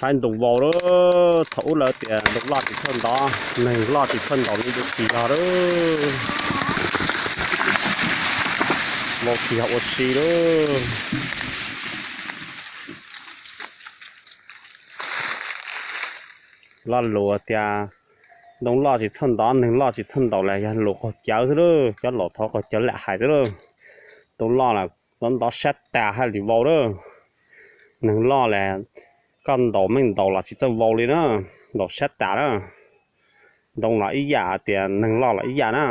Saib ntoo vau lawm, thaum ub lawv tias ntoo loj tsis txawj ntov, neeg loj tsis txawj ntaus li, ntoo tsis yog lawm, vau tsis yog ua si lawm. Lo lus tias ntoo loj tsis txawj ntov, neeg loj tsis txawj ntaus los yog lus qaug cawv xwb lawm, cov laus thov qaug cawv lam hais xwb lawm. Ntoo loj los ntov sab tas haj li vau lawm. Neeg loj los koj ntaus meej ntaus los tsis txawj vau li na, ntaus sab tas na. Ntoo los ib yam tias neeg loj los ib yam na.